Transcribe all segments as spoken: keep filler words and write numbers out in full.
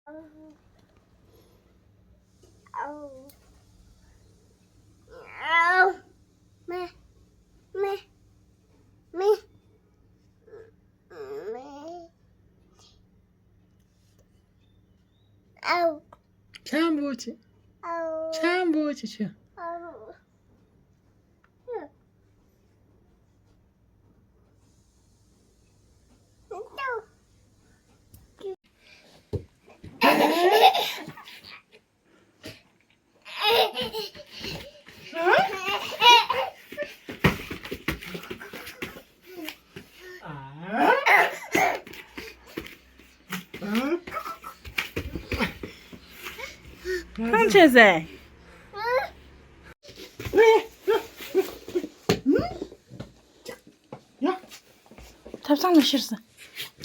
འཆམ་པོ་བྱེད། འཆམ་པོ་བྱེད་ཤོག་གང་བྱས་ཟེར། ཐབ་ཚང་ལ་ཤོར་སོང་།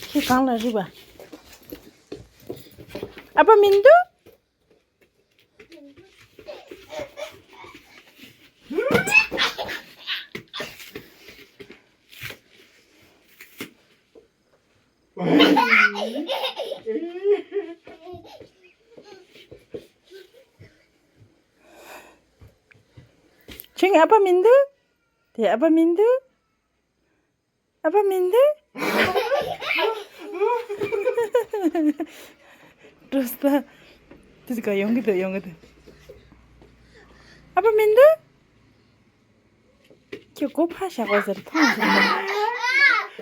ཁྱེད་གང་ལ་རིག་པ། ཨ་ཕ་མིན་འདུག་ཁྱེད་ཨ་ཕ་མིན་འདུག་དེ་ཨ་ཕ་མིན་འདུག་ཨ་ཕ་མིན་འདུག་འགྲོ་ས། དེ་ཟིག་ག་ཡོང་གི་འདུག་ཡོང་གི་འདུག་ཨ་ཕ་མིན་འདུག་ཁྱོད་སྒོ་ཕར་བཞག་པ་ཟེར་མཐོང་ཟེར་མ།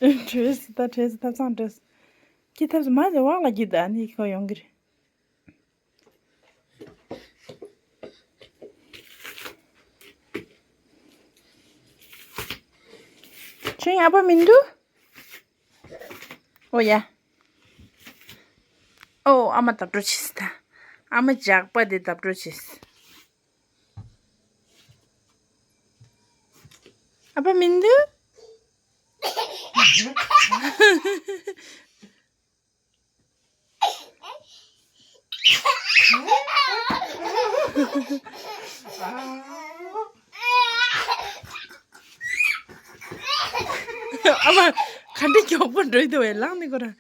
བྲོས་སུ་ད་བྲོས་སུ་ཐབ་ཚང་བྲོས་སུ། ཁྱི་ཐབ་སུ་མ་ཟེར་བག་ལ་རྒྱུ་ད་ནི་ཁོ་ཡོང་གི་རེད། ཁྱོད་ཡག་པོ་མི་འདུག་ཨོ་ཡ། ཨོ་ཨ་མ་བརྡབ་འགྲོ་བྱེད་ད། ཨ་མ་ཇག་པ་དེ་བརྡབ་འགྲོ་བྱེད། ཨ་ཕ་མི་འདུག་ཨ་མ། ག་འདྲ་མགྱོགས་པོ་འགྲོ་ཡི་འདུག་བས་ལངས་ནས་ཁོ་རང་།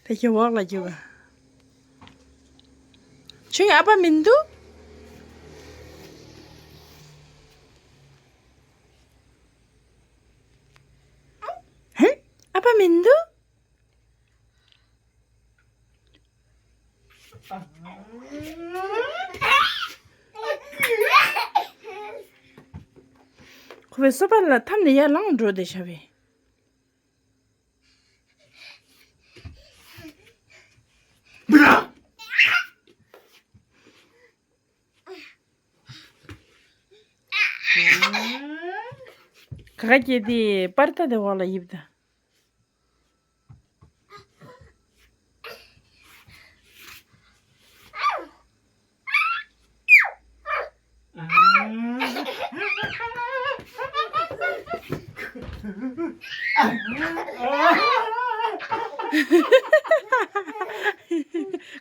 དེ་ཁྱོད་འོག་ལ་རྒྱུག་ག་ཁྱོད་ཨ་ཕ་མི་འདུག་ཧེ། ཨ་ཕ་མི་འདུག་ཁོ་པའི་སོ་པ་ལ་འཐམས་ནས་ཡར་ལངས་འགྲོ་བསྡད་བྱ་བའི། ག་ག་སྐྱེས་དེ་པར་ཐ་དེ་འོག་ལ་ཡིབ་ད།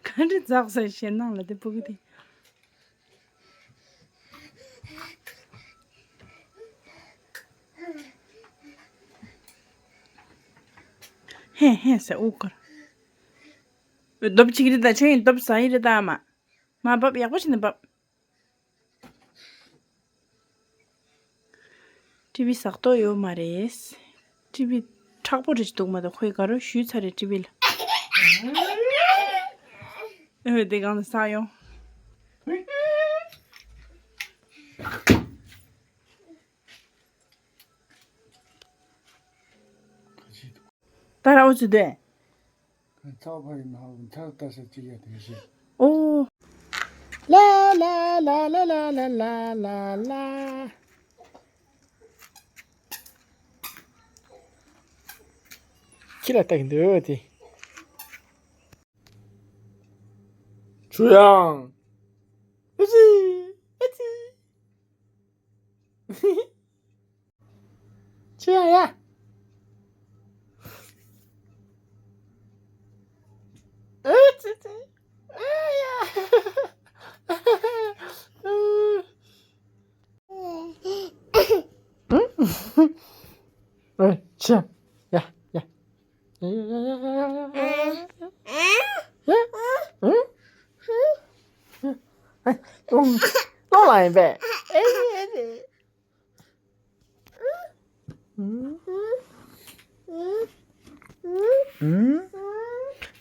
ག་འདྲ་འཛག་ས་ཞེད་སྣང་ལ་དེ་ཕྲུ་གུ་དེ། ཧེ་ཧེ་ཟེར་དབུགས་འཁོར། རྡོབ་ཅིག་རེད་ད་ཆོས་ཡིན་རྡོབ་ཟ་ཡི་རེད་ད་མ། མ་བབ་ཡག་པོ་བྱས་ནས་བབ། ཊི་བི་ཟག་ཏོ་ཡོད་མ་རེད། ཊི་བི་མཁྲེགས་པོ་རེ་ཞིག་འདུག་མ་གཏོགས་ཁོས་ག་རེ་ཞུས་ཚར་རེད་ཊི་བི་ལ། ཨོ་དེ་སྒང་ནས་ཟག་ཡོང་། ད་ར་འུ་ཚོ་དེ། ཚགས་པར་ཡིན་ནའང་ཚགས་ལྟ་ས་ཅིག་ཡ་དེ་ཤེས། ཨོ། ལ་ལ་ལ། ལ་ལ་ལ། ལ་ལ་ལ། ཁྱི་ལ་ལྟ་གི་འདུག་དེ། ཆུ་ཡང་། ཨ་ཙི། ཨ་ཙི། ཆུ་ཡང་ཡ། ཨ་ཙི་ཙི། ཨ་ཡ། ཨ། ཨེ། ཆུ། ཡ། ཡ། ཡ། ཡ། ཡ། ཡ། ཡ། ཡ། ཡ། ཡ། ཡ། ལོང་། ལོང་ལ་ཡིན་པས། ཨེ། ཨེ། ཨེ།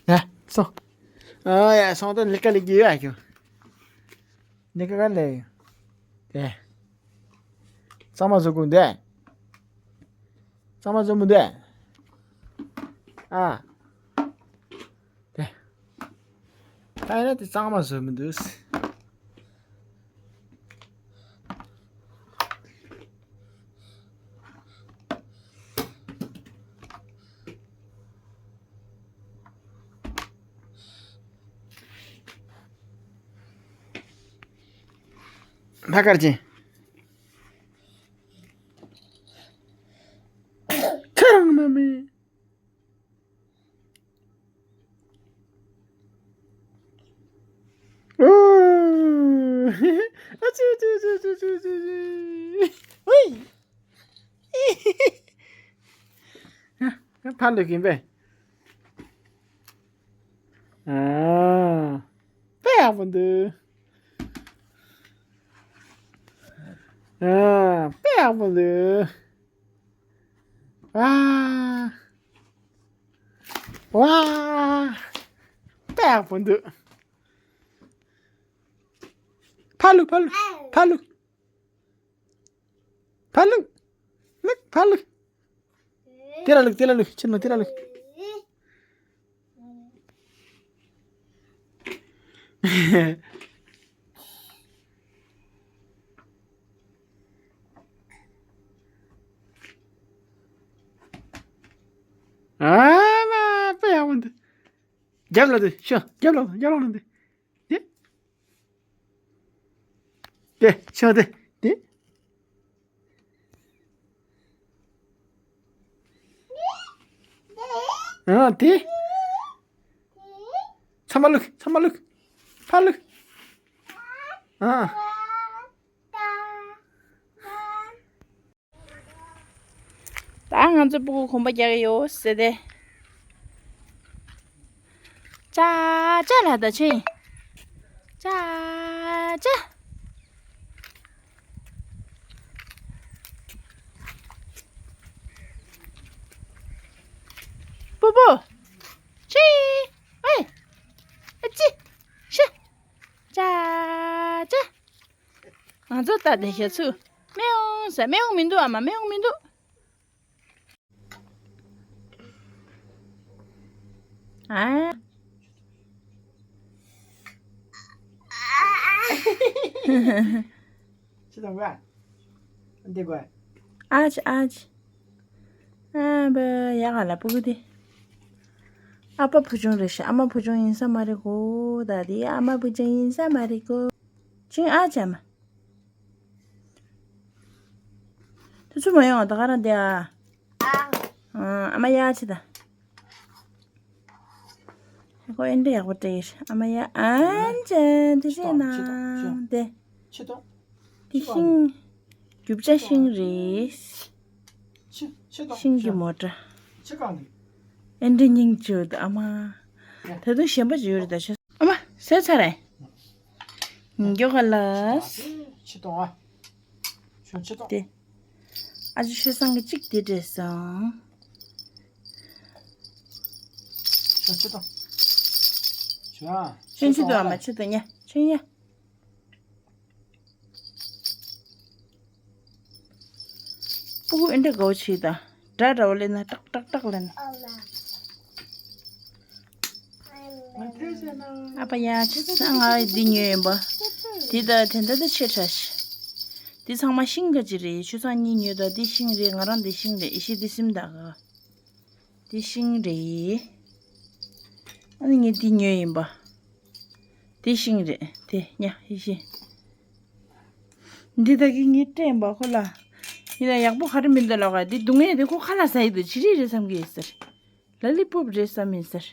ཡ། སོང་། ཨ། ཡ། སོང་། ད་ལི་ཀ་ལི་ཀི་ཡོད་ཨ་ཁྱོད། ནི་ཀ་ག་ལེ། དེ། གཙང་མ་བཟོ་དགོས་འདུག་གཙང་མ་བཟོ་མི་འདུག་ཨ། དེ། ད་ཡིན་ན་དེ་གཙང་མ་བཟོ་མི་འདུག་ཕ་གར་ཅན། ཁ་རང་ན་མེད། ཨ་ཙི་ཙི། ཝི། ཕར་ལོག་གིན་པས། ཨ། དཔེ་ཡག་པོ་འདུག་ཨ། དཔེ་ཡག་པོ་འདུག་ཨ། ཝ། དཔེ་ཡག་པོ་འདུག་ཕར་ལོག་ཕར་ལོག་ཕར་ལོག་ཕར་ལོག་ལོག་ཕར་ལོག་དེ་ལ་ལོག་དེ་ལ་ལོག་ཕྱིར་ལོག་དེ་ལ་ལོག་ཨ་མ། དཔེ་ཡག་པོ་འདུག་རྒྱབ་ལ་འདུག་ཤོག་རྒྱབ་ལ་རྒྱབ་ལ་འདུག་དེ། དེ། ཤོག་དེ། དེ། ཨ། དེ། ཚང་མ་བླུག་ཚང་མ་བླུག་ཕར་བླུག་ཨ། ད་ང་ཚོ་སྤུ་གུ་གོམ་པ་རྒྱག་གི་ཡོད་ཟེར་ཏེ། ཅ་ཅ་ལ་ད་ཆེ། ཅ་ཅ། པུ་པུ། ཆེ། ཨེ། ཨ་ཙི། ཤ། ཅ་ཅ། ང་ཚོ་ད་དེ་ཞག་ཚུ། མེའུ་ཟེར། མེའུ་མི་འདུག་ཨ་མ། མེའུ་མི་འདུག་ཨ། ཅི་དང་བ། འདི་གོ་ཨ་ཅི་ཨ་ཅི། ཨ་བ་ཡ་ག་ལ་སྤུ་གུ་དེ། ཨ་ཕ་བུ་ཆུང་རེད་ཤག་ཨ་མ་བུ་ཆུང་ཡིན་ས་མ་རེད་གོ་ད་དེ་ཨ་མ་བུ་ཆུང་ཡིན་ས་མ་རེད་གོ་ཆུང་ཨ་ཅག་མ། དུས་ཚོད་མ་ཡོང་ད་ག་རང་བསྡད་ཨ། ཨ་མ་ཡ་ཆི་ད། ཁོ་ཨེ་འདྲ་ཡག་པོ་སྤྲད་ཡོད་ཨ་མ་ཡ་ཨན་ཅན་དེ་བྱས་ན་དེ། ཆི་ཏོ། དེ་ཤིང་། རྒྱུ་ཆ་ཤིང་རེད། ཤིང་གི་མོ་ཊ། ཨེ་འདྲ་སྙིང་རྗེ་ད་ཨ་མ། ད་དུང་གཞན་པ་ཅིག་ཡོད་རེད་ད་ཆ། ཨ་མ་ཟས་ཚར་རེད། ཉིན་རྒྱུ་ག་ལ། ཆི་ཏོ་ཨ། ཆོ་ཆི་ཏོ། དེ། ཨ་ཅོ་ཆོས་བཟང་གི་གཅིག་དེ་སྤྲད་སོང་། ཆོ་ཆི་ཏོ། ཆོ་ཨ། ཆོན་ཆི་ཏོ་ཨ་མ་ཆི་ཏོ་ཉ་ཆོན་ཉ། སྤུ་གུ་ཨེ་འདྲ་དགའ་བོ་བྱེད་ད། སྒྲ་འདྲ་བོ་ལེན་ན་ཏག་ཏག་ཏག་ལེན། ཨ་ཕ་ཡ་ཆི་ས་ང་འདི་ཉོས་ཡིན་པ། འདི་ད་དེ་འདྲ་ད་ཆེ་ཕྲ་ཞིག་འདི་ཚང་མ་ཤིང་ཁ་ཅིག་རེད། ཆུ་ཚང་གཉིས་ཉོས་ད། འདི་ཤིང་རེད། ང་རང་འདི་ཤིང་རེད། ཨི་ཤི་འདི་སིམ་ད་ག་འདི་ཤིང་རེད། ཨ་ནི་ངས་འདི་ཉོས་ཡིན་པ། འདི་ཤིང་རེད་དེ་ཉ་ཡེ་ཤེས། འདི་ད་གི་ངས་སྤྲད་ཡིན་པ་ཁོ་ལ། ཡིན་ན་ཡག་པོ་ག་རེ་མི་འདུག་ལབ་ག་འདི་སྡུག་བསྔལ་དེ་ཁོ་ཁ་ལག་ཟ་ཡི་འདུག་ཅི་རིགས་རེད་བསམ་གི་ཡོད་ཟེར། ལ་ལི་པོབ་རེད་བསམ་ཡིན་ཟེར།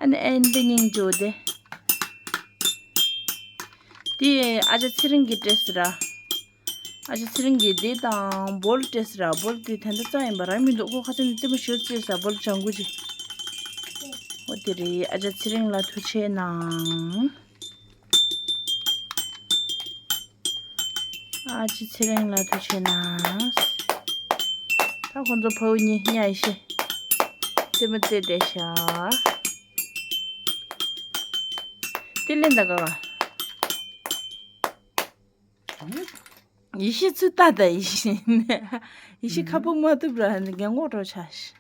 ཨ་ནི་ཨེ་འདི་སྙིང་རྗེ་བོ་དེ། དེ་ཨ་ཅག་ཚེ་རིང་གིས་སྤྲད་ཟེར་ར། ཨ་ཅག་ཚེ་རིང་གིས་དེ་དང་བོལ་སྤྲད་ཟེར་ར། བོལ་དེ་ད་ལྟ་རྩ་ཡིན་པ་རང་མི་འདུག་ཁོ་ཁ་སང་ནས་རྩེད་མོ་ཞེ་པོ་རྩེས་ཟེར་བོལ་ལྗང་གུ་ཅིག་འོ་དེ་རེད། ཨ་ཅག་ཚེ་རིང་ལ་ཐུགས་ཆེ་གནང་། ཨ་ཅེ་ཚེ་རིང་ལ་ཐུགས་ཆེ་གནང་། ད་ཁོང་ཚོ་ཕ་བུ་གཉིས་གཉའ་ཡེ་ཤེས། རྩེད་མོ་རྩེས་བསྡད་ཤག་དེ་ལེན་ད་ག་ག་ཡེ་ཤེས་ཚུར་ལྟ་ད་ཡེ་ཤེས། ཡེ་ཤེས་ཁ་སྤུ་མ་ཐུབ་ར་ནི་རྒན་གོག་འགྲོ་ཆགས་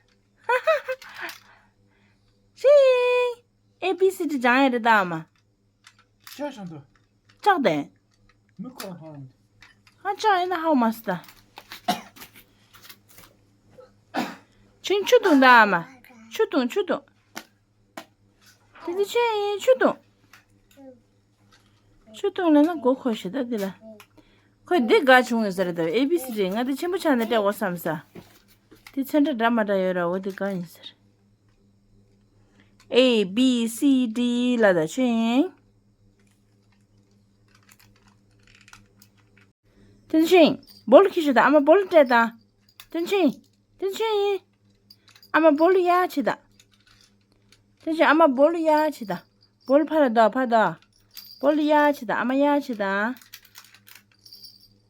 ཤག་ཤིང་། ཨེ་བི་སི་ཌི་སྦྱང་ཡ་རེད་ད་ཨ་མ། ཅག་ཤང་དུ། ཅག་དེ། མི་ཁོ་ཧང་། ཨ་ཅག་ཡིན་ན་ཧའོ་མ་སི་ད། ཆིང་ཆུ་བཏུང་ད་ཨ་མ། ཆུ་བཏུང་ཆུ་བཏུང་། དེ་དེ་ཆེ་ཡིན་ཆུ་བཏུང་། ཆུ་བཏུང་ལ་ན་མགོ་ཁོ་ཤི་ད་དེ་ལ། ཁོས་འདི་དགའ་བྱུང་ཡོད་ས་རེད་ད་ཨེ་བི་སི་ཌི་ང་དེ་ཆེན་པོ་ཆགས་ནས་སྤྲད་དགོས་བསམ་ས། དེ་ཚོན་ཁྲ་འདྲ་མ་འདྲ་ཡོད་ར་འོ་དེ་དགའ་ཡིན་ཟེར། ཨེ་བི་སི་ཌི་ལ་ད་ཆོས་ཡིན། ཏིན་ཆིང་། བོལ་ཁྱི་ཤི་ད་ཨ་མ་བོལ་སྤྲད་ད། ཏིན་ཆིང་། ཏིན་ཆིང་། ཨ་མ་བོལ་ཡ་ཆི་ད། ཏིན་ཆིང་། ཨ་མ་བོལ་ཡ་ཆི་ད། བོལ་ཕ་ལ་ད་ཕ་ད། བོལ་ཡ་ཆི་ད་ཨ་མ་ཡ་ཆི་ད།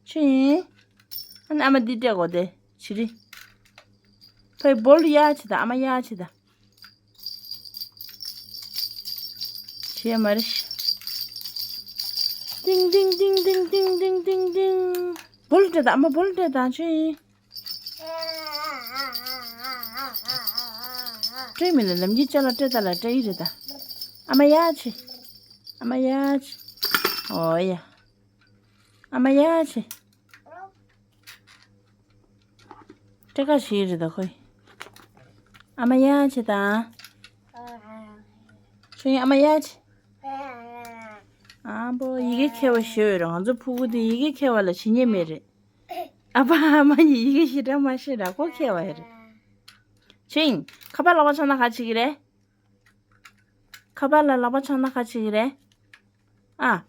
ཆིང་། ཨ་ནི་ཨ་མ་འདི་སྤྲད་དགོས་ཏེ་ཆི་རི། ཕའི་བོལ་ཡ་ཆི་ད་ཨ་མ་ཡ་ཆི་ད། ཆི་ཡ་མ་རི་ཤི། ཏིང་ཏིང་ཏིང་། བོལ་སྤྲད་ད་ཨ་མ་བོལ་སྤྲད་ད་ཆི་ཡིན། སྤྲད་མི་ལ་ལམ་གྱི་ཅ་ལ་སྤྲད་ད་ལ་སྤྲད་ཡི་རེད་ད། ཨ་མ་ཡ་ཆི། ཨ་མ་ཡ་ཆི། ཨོ་ཡ། ཨ་མ་ཡ་ཆི། སྤྲད་ཁ་ཞིག་རེད་ད་ཁོས། ཨ་མ་ཡ་ཆི་ད། ཆུ་ཡིན་ཨ་མ་ཡ་ཆི། ཨ་བོ་ཡི་གེ་མཁས་པ་ཞིག་ཡོད་རེད། ང་ཚོ་ཕྲུ་གུ་དེ་ཡི་གེ་མཁས་པ་ལ་བྱེད་ཉན་མེད་རེད། ཨ་ཕ་ཨ་མ་གཉིས་ཡི་གེ་ཞེ་དྲག་མ་ཤེས་ར་ཁོ་མཁས་པ་ཡ་རེད། ཆིང་། ཁ་པར་ལག་པ་འཆང་ན་ག་བྱེད་ཀྱི་རེད། ཁ་པར་ལ་ལག་པ་འཆང་ན་ག་བྱེད་ཀྱི་རེད། ཨ།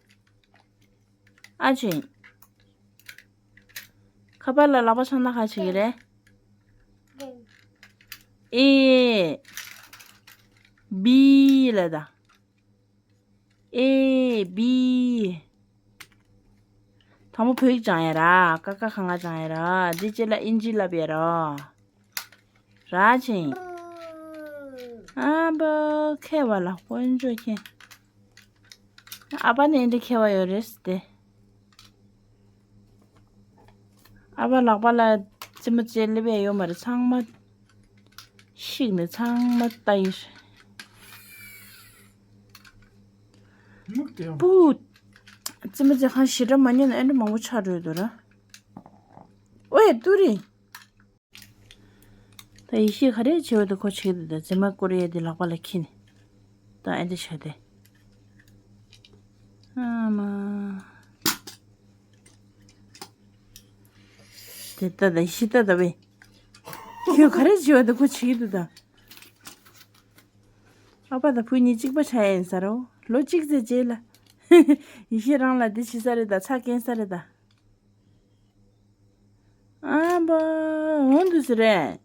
ཨ་ཆིང་། ཁ་པར་ལ་ལག་པ་འཆང་ན་ག་བྱེད་ཀྱི་རེད། ཨེ། བི་ལ་ད། ཨེ་བི། དང་པོ་བོད་ཡིག་སྦྱང་ཡ་ར། ཀ་ཁ་ག་ང་སྦྱང་ཡ་ར། འདི་རྗེས་ལ་ཨིན་ཇི་བསླབ་ཡ་ར། ར་ཆེན། ཨ་བ་མཁས་པ་ལ་དཀོན་མཆོག་མཁྱེན། ཨ་ཕ་ནི་འདི་མཁས་པ་ཡོད་རེད་ཟེར་ཏེ། ཨ་ཕ་ལག་པ་ལ་རྩེད་མོ་རྩེ་སླེབས་ཡ་ཡོད་མ་རེད། ཚང་མ་ཤིག་ནས་ཚང་མ་ལྟ་ཡི་རེད། མིག་དེ་ཡང་། པུ། རྩེད་མོ་རྩེ་ཁང་ཞེ་དྲག་མ་ཉན་ན་ཨེ་འདྲ་མང་པོ་ཆགས་འགྲོ་ཡི་འདུག་ར། ཨོའེ་ཏུ་རི། ད་ཡེ་ཤེས་ག་རེ་བྱེད་པ་དེ་ཁོ་བྱེད་ཀྱི་འདུག་ད་རྫི་མ་བསྐུར་ཡས་དེ་ལག་པ་ལ་འཁྱེར་ནས། ད་ཨེ་འདྲ་བྱས་ཏེ། ཨ་མ། དེ་ལྟ་ད་ཡེ་ཤེས་ལྟ་ད་བས། ཁྱོད་ག་རེ་བྱེད་པ་དེ་ཁོ་བྱེད་ཀྱི་འདུག་ད། ཨ་ཕ་དང་བུ་གཉིས་གཅིག་པ་ཆགས་ཡིན་ས་རོ། ལོ་གཅིག་ཙམ་རྗེས་ལ། ཡེ་ཤེས་རང་ལ་འདི་བྱེད་ས་རེད་ད་ཚ་གྱེན་ས་རེད་ད། ཨ་ཕ། འོང་དུས་སུ་རེད།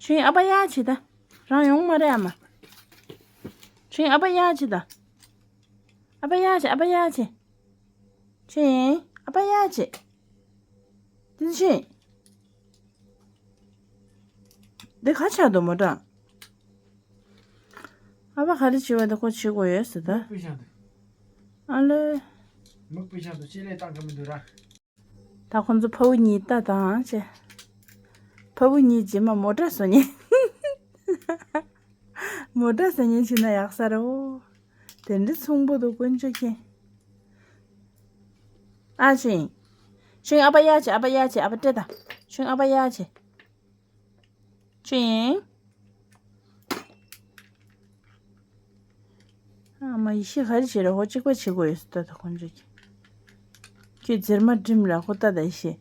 ཆུང་ཨ་ཕ་ཡ་བྱེད་ད། རང་ཡོང་མ་རེད་ཨ་མ། ཆུང་ཨ་ཕ་ཡ་བྱེད་ད། ཨ་ཕ་ཡ་བྱེད་ཨ་ཕ་ཡ་བྱེད། ཆུང་ཨ་ཕ་ཡ་བྱེད། དེ་ཆུང་། འདི་ག་ཆགས་འདུག་མོ་ཊ། ཨ་ཕ་ག་རེ་བྱེད་པ་འདི་ཁོ་བྱེད་དགོས་ཡོད་ཟེར་ད། མིག་དཔེ་བཞག་འདུག་ཨ་ལེ། མིག་དཔེ་བཞག་འདུག་ཅི་ལས་བཏང་གི་མི་འདུག་ར། ད་ཁོང་ཚོ་ཕ་བུ་གཉིས་ལྟ་དང་བྱས། ཕ་བུ་གཉིས་རྗེས་མ་མོ་ཊ་བཟོ་ཉན། མོ་ཊ་བཟོ་ཉན་བྱེད་ན་ཡག་ས་རེད་འོ། དེ་འདྲ་ཚོང་པོ་འདུག་དཀོན་མཆོག་མཁྱེན། ཨ་ཆེན། ཆུང་ཨ་ཕ་ཡར་བྱེད། ཨ་ཕ་ཡར་བྱེད། ཨ་ཕ་སྤྲད་དང་། ཆུང་ཨ་ཕ་ཡར་བྱེད། ཆུང་ཡིན། ཨ་མ་ཡེ་ཤེས་ག་རེ་བྱེད་ར། ཧོ་གཅིག་པ་བྱེད་དགོས་ཡོད་ད། ད་ཁོང་ཚོ་གི་ཁྱོད་རྫིར་མ་འགྲིམ་ལ། ཧོ་ད་ད་ཡེ་ཤེས།